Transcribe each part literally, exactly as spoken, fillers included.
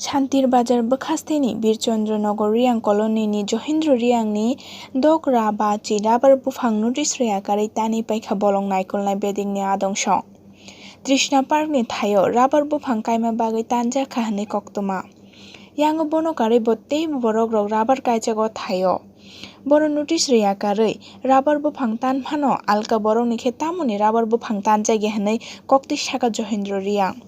Shantir Bazar bwkhasteni Birchandra Nagar Reang Colony ni Johindra Reang ni dok ra ba chi rubber buphang notice rwya karwi tanwi paikha bolong naikolnai bedekni adongso. Trishna Park ni thaio rubber buphang kaima bagwi tanjakha hwnwi koktwma. Yango bono karwi bo teibo borok rok rubber kaijago thaio. Bono notice rwya karwi rubber buphang tan phano alka borokni khe tamoni rubber buphang tanjakya hwnwi koktwi saka Johindra Reang.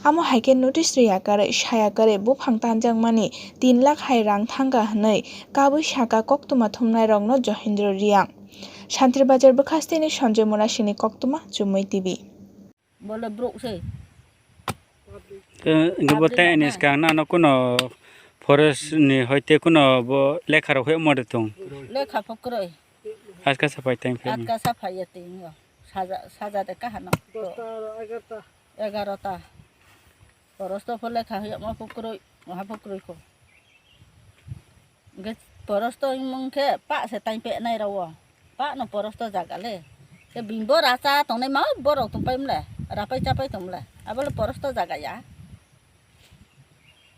Amo hai khe notice rwya karwi saya karwi buphang tanjakmani tin lakh hai rang thangkha hwnwi kabui saka koktwma thumnairokno Johindra Reang. Shantir Bazar bwkhasteni Sanjay Murasini koktwma Chumui T V. Bole bruk se. Ke, ke bo Public tei ni na. Skang na no kuno forest ni hoite kuno bo lekha rok hoymo de tong. Lekha pho kwrwi. Aska sa pai teng phe. Atka sa phai ya teng yo. Saja, saja de kaha no. Dosta, egarota. Egarota. Porosto pho lekha hoymo pho kwrwi. Oha pho kwrwi ko. Hwnkhe porosto wngmung khe pak se tang penai rw o. Pak no porosto jaga le. Khe bini bo racha tongnai ma borok tongpai mle. Rapai chapai tong mle. Abo le porosto jaga ya.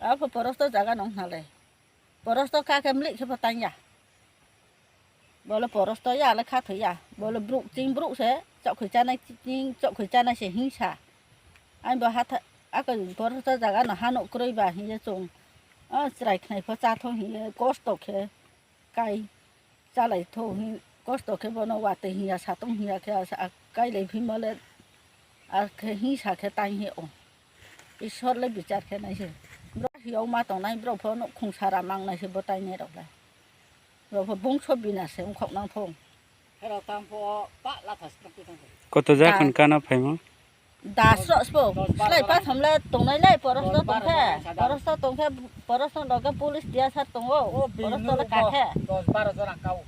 Abo porosto jaga nong hna le. Porosto ka khe mlik khe pho tang ya. Bole porosto ya le kha thoi ya. Bole bruk ching bruk se chok khui chanai ching chok khui chanai se hingsa. Ani bo hatha ako porosto jaga no hano kwrwi ba hiye chwng. O chwrai khnai pho cha thong hiye kosto khe kai chalai tho hi kosto khe bono watwi hiya satong hiya khe asa kai lai phimo le ar khe hingsa khe tai hi o. Isor le bichar khe nai se. Bro hiyo ma tong nai bro pho no khung sara mang nai se bo tai nai rok le. Bro pho bungso bina se ongkhok nang thong. Hera tam pho pa la thas tang tang. Koto ja Ta- khon kana phaimo? Das ro spo. Slai pa thom le tong nai lai poros to tong khe. Poros to tong khe, poros to loge police dia sar tong o. Poros to le ka khe. Dos baro jona ka o.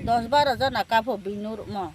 Dos baro jona ka pho bini ruk mo.